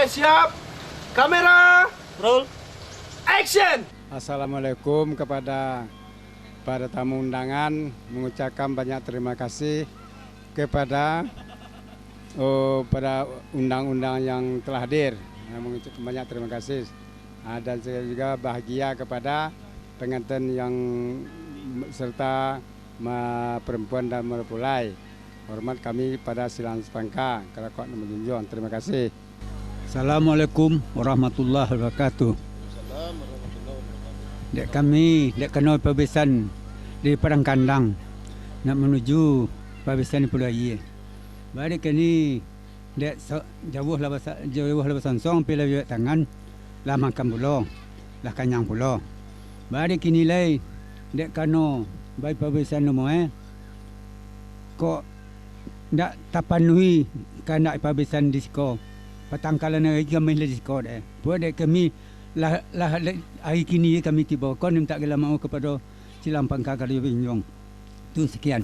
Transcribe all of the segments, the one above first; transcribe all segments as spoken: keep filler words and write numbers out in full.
Siap, kamera, roll, action! Assalamualaikum kepada para tamu undangan, mengucapkan banyak terima kasih kepada, oh, pada undang-undang yang telah hadir. Mengucapkan banyak terima kasih. Ah, dan saya juga bahagia kepada pengantin yang serta ma-, perempuan dan mempelai. Hormat kami pada silang sapangka, karajo nan manjunjuang. Terima kasih. Assalamualaikum warahmatullahi wabarakatuh. Dek kami, dek kano pabisan di Padang Kandang, nak manuju pabisan di Pulau Aie. Bari kini, dek sa-, jauah lah basa-, jauah lah basansong, pi lah juak tangan, lah makan pulo, lah kanyang pulo. Bari kini lai, dek kano bai pabisan umua, eh, kok ndak tapanuhi kandak pabisan di siko. Patangkalan ari kami lah di siko deh. Buek dek kami lah, lah, lah, ari kini kami tibo. Kon mintak gila maaf kapado silang pangka karajo manjunjuang. Tu sekian.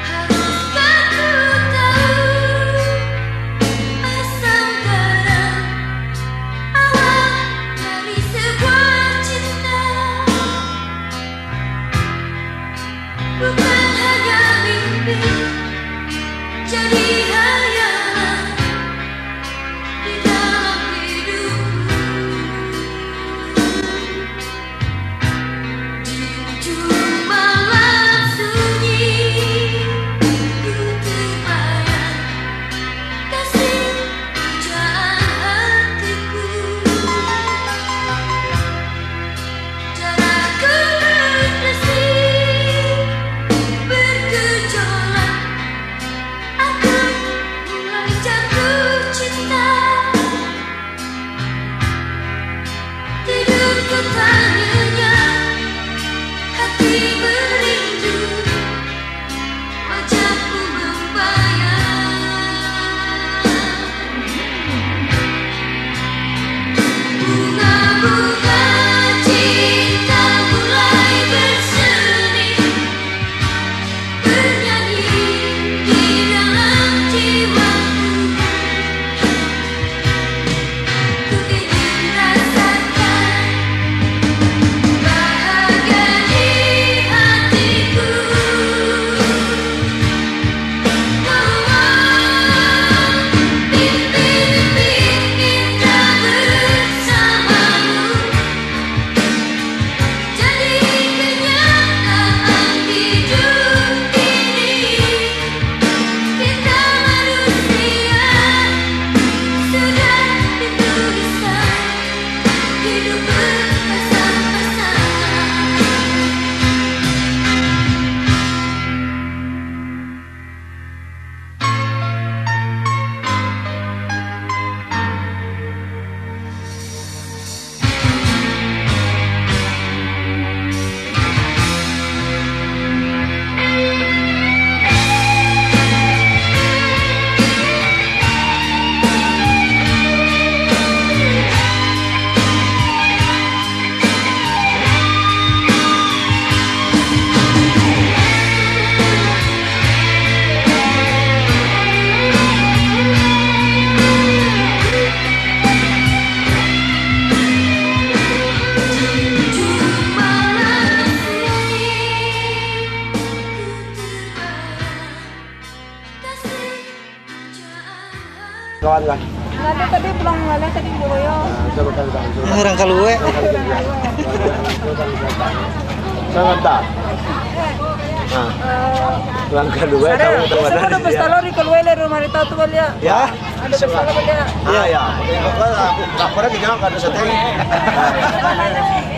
Haruskah ku tahu asam garam awak dari sebuah cinta? Bukan hanya mimpi, jadi hayalan di dalam hidupku. Di ujung malam sunyi, ku terbayang kasih pujaan hatiku. Jarakku berkesi, bergejolak, aku mulai jatuh cinta. Tidurku tak nyenyak, hati merindu, wajahmu membayang. Bunga-bunga cinta mulai bersemi, bernyanyi di dalam jiwaku. Ku ingin rasakan bahagia di hatiku. Mimpi-mimpi indah bersamamu. Jadi kenyataan hidup ini, kita manusia sudah dituliskan hidup berpasang-pasangan. Kawan lah. Nggak ada, tadi pulang malam tadi di Boyo. Nah, itu bukan, bukan, itu bukan. Orang Kalue. Saya nggak tahu. Nah, orang Kalue, ada, kamu tahu biasa ada kalau dia. Pesta lori Kalue dari rumah kita tuh, lihat. Ya. Ada pesta lori, lihat. Ah, ya. Oke, kok, ah, nggak pernah dikenal kalau satu.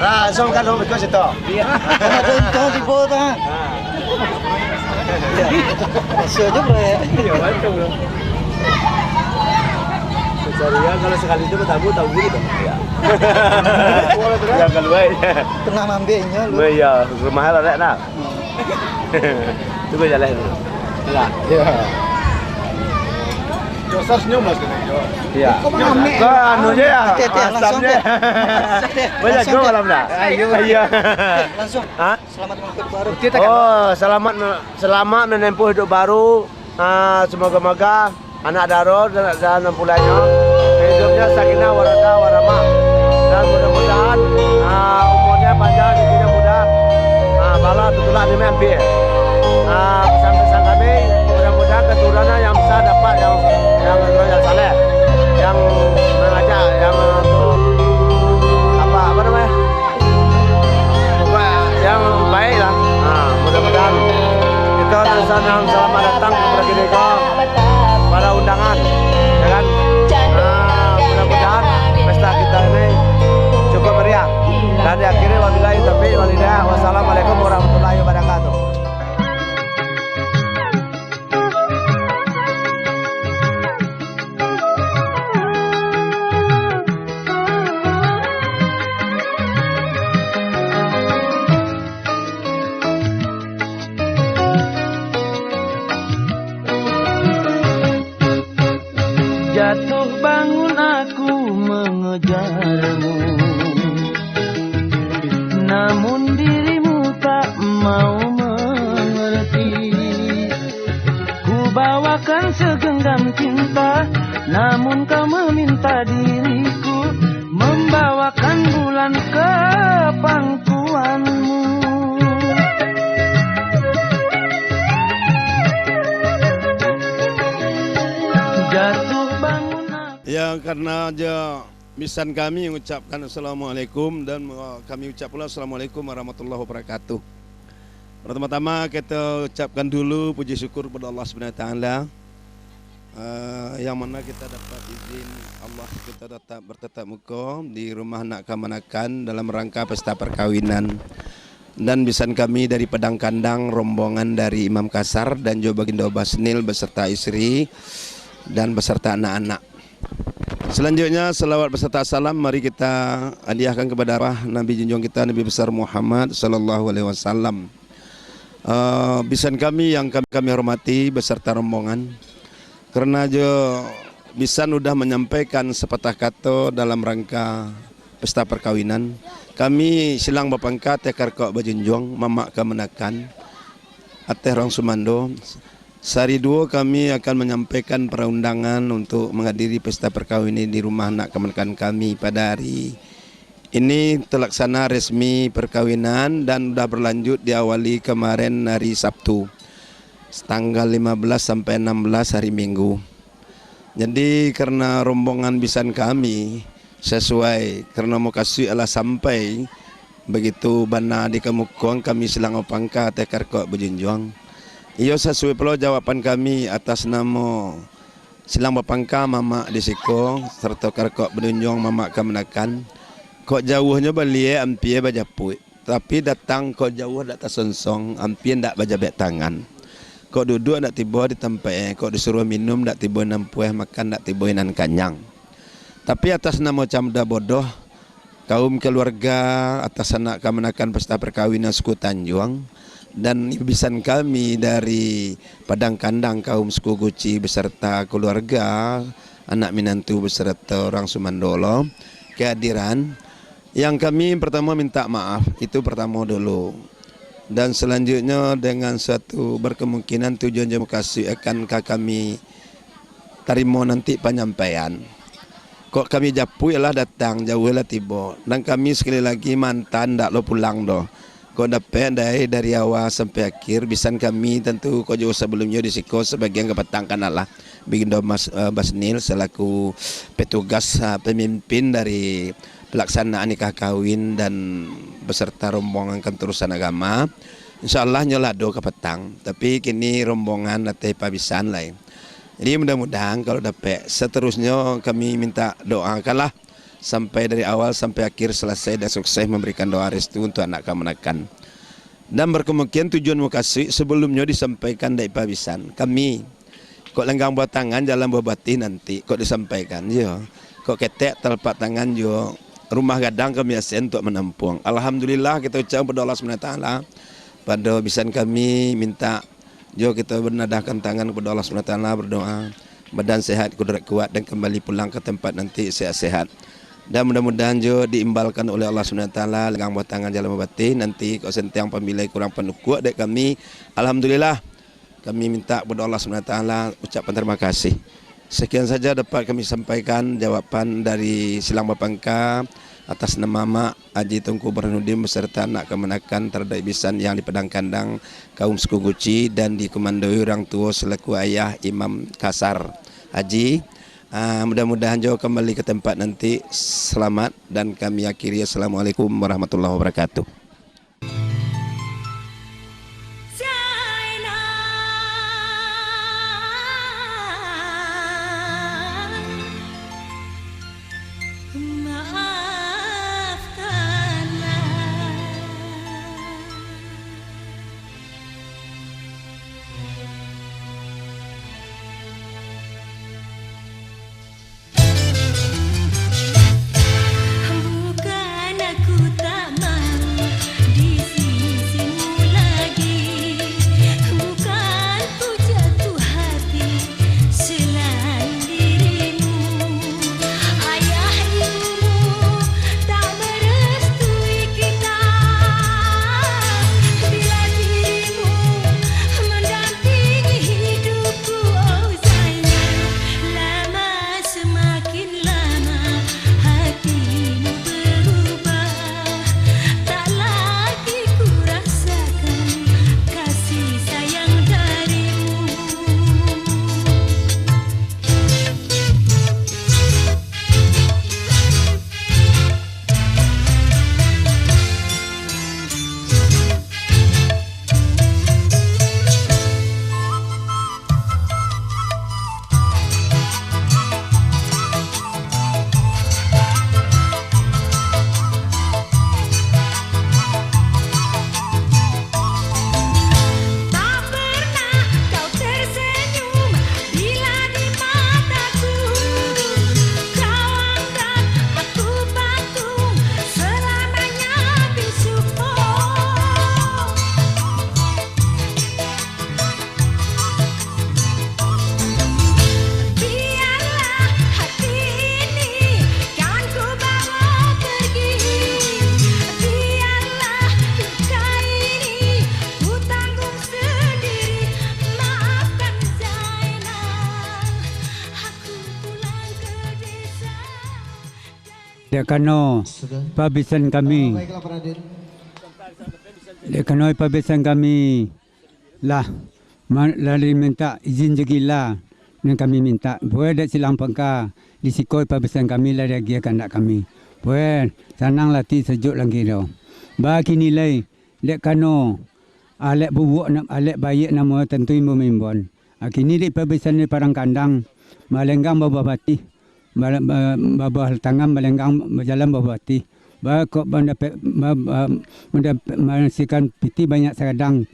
Langsung kan, Om, ikut situ. Iya. Ada untung tiba, tak? Ah. Iya. Masuk aja, bro, ya. Iya, mantap, bro. Ya, kalau sekali tu batamu, tahu gitu. Ya. Ya, kalau baik. Pernah maambiak inyo lu. Ya, rumah lah, nak. Itu jalan tu. Ya. Ya. Yo, sas nyo mas kena, yo. Iya. Kok mamek? Kau anu je ya, Teh, teh, langsung, asam je. Teh. Teh, banyak langsung, gua teh. Malam dah. Ayo. Iya. Teh, langsung. Hah? Selamat menempuh hidup baru. Oke, tak. Oh, selamat me-, selamat menempuh hidup baru. Ah, semoga-moga anak daro dan, dan pulanyo hidupnya sakinah, warahmah, warahmah. Dan mudah-mudahan, ah, umurnya panjang, rezekinya mudah. Ah, bala tutulak di mimpi. Ah, pesan-pesan kami, mudah-mudahan keturunan yang bisa dapat yang, yang, yang saleh, yang mengajak, yang, apa, apa namanya? Pokok yang baik lah. Ha, mudah-mudahan kita senang selamat datang kepada kita, pada undangan, ya kan? Ha, mudah-mudahan pesta kita ini cukup meriah. Dan diakhiri wabillahi taufiq wal hidayah. Wassalamualaikum warahmatullahi wabarakatuh. Jatuh bangun aku mengejarmu, namun dirimu tak mau mengerti. Ku bawakan segenggam cinta, namun kau meminta diriku membawakan bulan ke pangkuanmu. Jatuh bangun aku. Ya, karena aja bisan kami mengucapkan assalamualaikum dan, uh, kami ucap pula assalamualaikum warahmatullahi wabarakatuh. Pertama-tama kita ucapkan dulu puji syukur kepada Allah Subhanahu Wa Taala, eh, yang mana kita dapat izin Allah, kita dapat bertatap muka di rumah anak kamanakan dalam rangka pesta perkawinan. Dan bisan kami dari Padang Kandang, rombongan dari Imam Kasar dan juga Bagindo Basnil beserta istri dan beserta anak-anak. Selanjutnya, salawat beserta salam mari kita hadiahkan kepada arwah Nabi junjungan kita, Nabi Besar Muhammad sallallahu alaihi wasallam. Eh, bisan kami yang kami, kami hormati beserta rombongan, karena jo bisan udah menyampaikan sepatah kato dalam rangka pesta perkawinan, kami silang bapangka ateh karakok bajunjuang, mamak kamanakan, ateh urang sumando. Sahari duo kami akan manyampaikan paraundangan untuk manghadiri pesta parkawinan di rumah anak kamanakan kami pada hari ini. Talaksana resmi parkawinan dan udah barlanjut diawali kamaren hari Sabtu, tanggal lima belas sampai enam belas hari Minggu. Jadi, karano rombongan bisan kami, sasuai karano mukasuik alah sampai, bagitu bana dikamukoan kami silang bapangka ateh karakok bajunjuang. Iyo sasuai pulo jawaban kami atas namo silang bapangka mamak di siko, sarato karakok bajunjuang mamak kamanakan. Kok jauahnyo baliak, ampia bajapuik. Tapi datang kok jauah dak tasonsong, ampia ndak bajabek tangan. Kok duduak ndak tibo di tampaik, kok disuruah minum ndak tibo nan pueh, makan ndak tibo nan kanyang. Tapi atas namo Camda Bodoh, kaum kaluarga, atas anak kamanakan pesta parkawinan suku Tanjuang, dan bisan kami dari Padang Kandang kaum suku Guci beserta kaluarga, anak minantu beserta urang sumando lo, kehadiran. Yang kami pertamo minta maaf, itu pertamo dulu. Dan selanjutnyo dengan suatu berkemungkinan tujuan jo mukasuik akan ka kami tarimo nanti panyampaian. Kok kami japuik lah datang, jauah lah tibo. Dan kami sekali lagi maanta ndak lo pulang doh. Kok dapek dari, dari awal sampai akhir, bisan kami tantu kok jauah sabalumnyo di siko sabagian kapatang kan alah. Bagindo Mas, eh, Basnil selaku petugas, eh, pemimpin dari pelaksanaan nikah kawin dan beserta rombongan kantor urusan agama. Insya Allah nyo lah ado kapatang, tapi kini rombongan ateh pabisan lai. Jadi mudah-mudahan kalau dapek, seterusnyo kami minta doakanlah sampai dari awal sampai akhir selesai dan sukses memberikan doa restu untuk anak kamanakan. Dan berkemungkinan tujuan mukasuik sebelumnyo disampaikan dari pabisan. Kami Kok lenggang buah tangan, jalan buah batih nanti, kok disampaikan, iyo. Kok ketek talapak tangan juo, rumah gadang kami asen untuak manampuang. Alhamdulillah, kito ucapkan kapado Allah Subhanahu Wa Taala. Pado bisan kami mintak juo kito manadahkan tangan kapado Allah Subhanahu Wa Taala, berdoa, badan sehat, kudrat kuat, dan kembali pulang ka tempat nanti sehat-sehat. Dan mudah-mudahan juo diimbalkan oleh Allah Subhanahu Wa Taala, lenggang buah tangan, jalan buah batih, nanti kok sentiang pamilai kurang panukuak dek kami. Alhamdulillah, kami mintak kapado Allah Subhanahu Wa Taala, ucapkan tarimo kasih. Sekian saja dapat kami sampaikan jawaban dari Silang Bapangka atas nama Mak Haji Tungku Burhanuddin beserta anak kamanakan terhadap bisan yang di Padang Kandang, kaum suku Guci, dan dikomandoi urang tuo selaku ayah Imam Kasar Haji. Ah, mudah-mudahan juo kembali ke tempat nanti selamat, dan kami akhiri. Assalamualaikum warahmatullahi wabarakatuh. Bukan aku tak mau di sisimu lagi, bukan ku jatuh hati selain dirimu. Ayah ibumu tak merestui kita, bila dirimu mendampingi hidupku, oh Zainal. Lama semakin lama hatimu berubah, tak lagi ku rasakan kasih sayang darimu. Tak pernah kau tersenyum bila di mataku. Kau anggap aku patung selamanya besok. Biarlah hati ini kan ku bawa pergi. Biarlah luka ini ku tanggung sendiri. Maafkan Zainal, aku pulang ke desa. Dek karano pabisan kami. Dek karano pabisan kami lah, ma-, lah dimintak izin jo gila, nan kami mintak. Buweh dek Silang Pangka, di siko pabisan kami lah diagiah kandak kami. Buweh, sanang ati, sajuak langkah tu. Bakini lai, dek karano alek bubuak na-, alek baiak namo tantu imbon-imbon. Kini dek pabisan di Padang Kandang, malenggang babuah batih, ba-, ba-, babuah tangan malenggang bajalan babuah batih. Ba-, kok mandapek, ba-, ba-, mandapek, maasikan pitih banyak sagadang.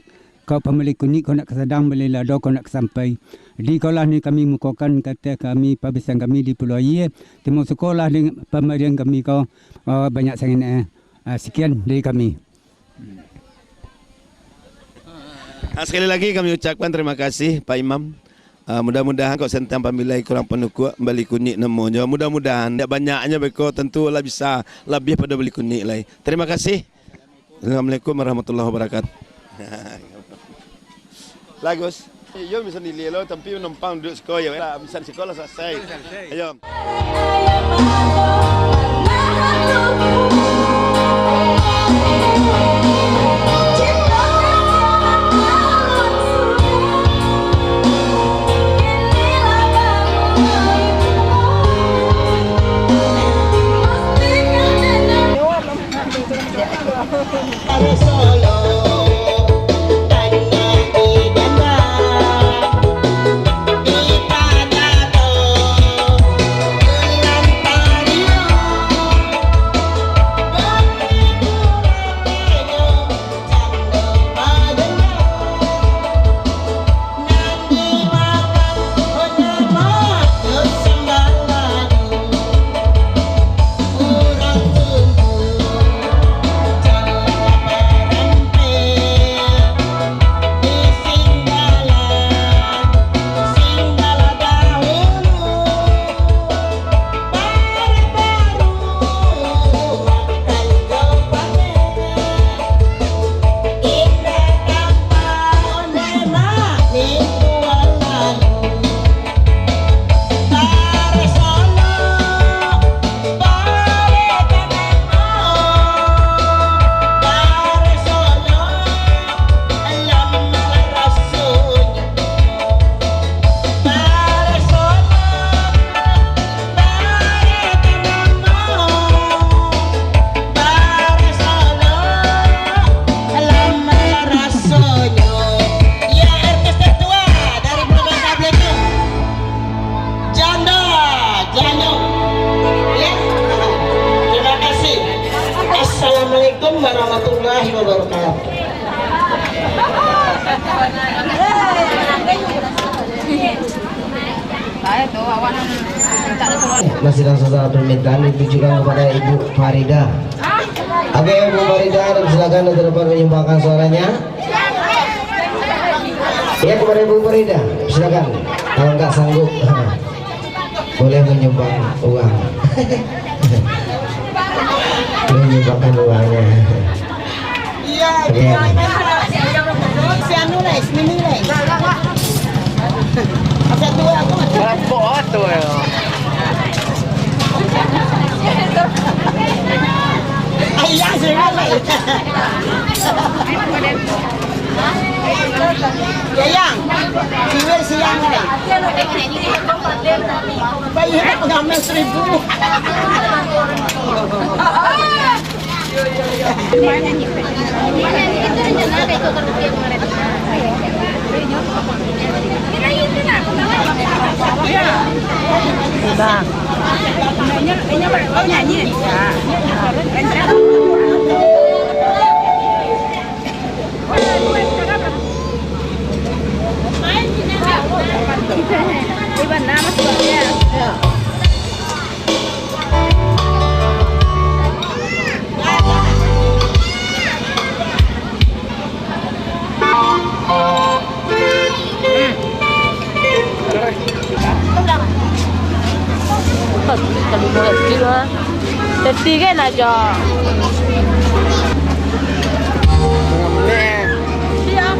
Kok pambali kunik, kok nak ka sadang, bali lado, kok nak ka sampai. Di kolah ni kami mukokan, kata kami, pabisan kami di Pulau Aie, timo sukolah dengan pambarian kami ko, ah, banyak sangat, eh. Ah, sekian dari kami. Ah, sekali lagi kami ucapkan terima kasih, Pak Imam. Ah, mudah-mudahan kok santang pamilai kurang panukuak, bali kunik namonyo. Mudah-mudahan, dak banyaknyo beko, tentu lah bisa labiah pado bali kunik lai. Terima kasih. Assalamualaikum warahmatullahi wabarakatuh. Lagus. Iyo, misan ilia lo, tapi numpang duduak siko, yo. Lah, misan siko lah salasai. Ayo. Masih langsung salam permintaan ditujukan kepada Ibu Farida. Oke, Ibu Farida, silakan untuk dapat menyumbangkan suaranya. Ya, kepada Ibu Farida, silakan. Kalau nggak sanggup, boleh menyumbang uang. Boleh menyumbangkan uangnya. Iya, iya. Si anu, Les, Mimi, Les. Asa tua aku. Berapa tu, ya? Ayah, si Mimi, Les. Ya, Yang. Siwil siang, Les. Bayar pengamen seribu. Safety kan aja. Siap.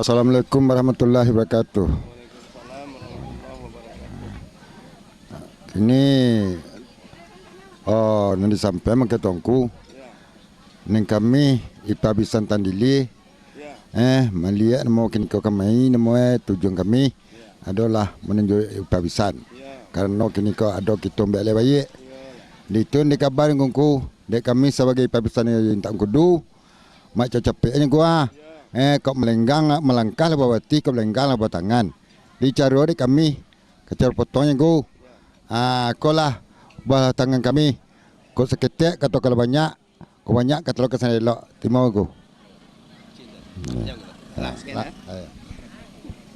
Assalamualaikum warahmatullahi wabarakatuh. Kini, oh, nan disampaikan mangko Tuangku, nan kami Ipa Bisan Tandili, eh, maliek namo kiniko kamari, namo, eh, tujuan kami adolah manunjuak Ipa Bisan. Karano kiniko ado kito ambiak alek baiak. Di tu nan dikaba Ngku, dek kami sabagai Ipa Bisan Intak Mangkudu, mak capek-capeknyo Ngku ah. Eh, kok malenggang, malangkah lah babatih, kok malenggang lah batangan. Di caro dek kami, ka caro potongnyo Ngku. Ah, ko lah buah tangan kami. Kok saketek kato kalau banyak, kok banyak kato kalau kasan elok. Timo Ngku.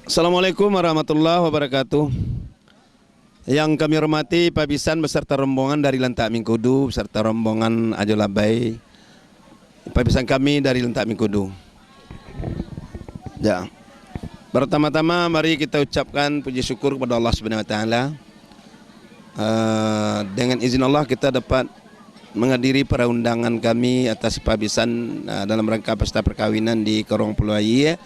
Assalamualaikum warahmatullahi wabarakatuh. Yang kami hormati Ipa Bisan beserta rombongan dari Lantak Mingkudu, beserta rombongan Ajo Labai, Ipa Bisan kami dari Lantak Mingkudu. Ya. Pertama-tama, mari kita ucapkan puji syukur kepada Allah Subhanahu Wa Taala. Eh, dengan izin Allah, kita dapat menghadiri para undangan kami atas Ipa Bisan, eh, dalam rangka pesta perkawinan di Korong Pulau Aie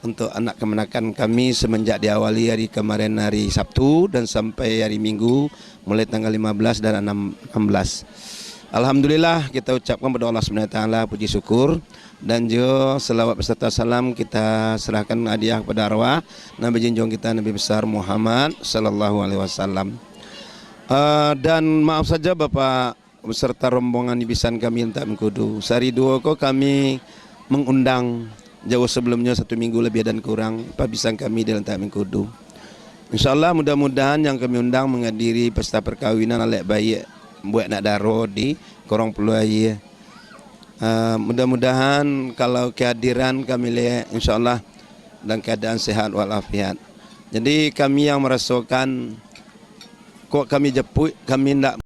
untuk anak kamanakan kami semenjak diawali hari kemarin, hari Sabtu, dan sampai hari Minggu, mulai tanggal lima belas dan enam, enam belas. Alhamdulillah, kita ucapkan kepada Allah Subhanahu Wa Taala puji syukur, dan juga selawat beserta salam kita serahkan hadiah kepada arwah Nabi junjungan kita, Nabi Besar Muhammad sallallahu alaihi wasallam. Eh, dan maaf saja, Bapak beserta rombongan ibisan kami Lantak Mengkudu. Sahari duo ko kami mengundang, jauh sebelumnya satu minggu lebih dan kurang, pabisan kami di Lantak Mengkudu. Insya Allah, mudah-mudahan yang kami undang menghadiri pesta perkawinan alek baiak buek nak daro di Korong Pulau Aie. Ah, mudah-mudahan kalau kehadiran kami liek, insya Allah dalam keadaan sehat walafiat. Jadi kami yang merasokan, kok kami japuik, kami ndak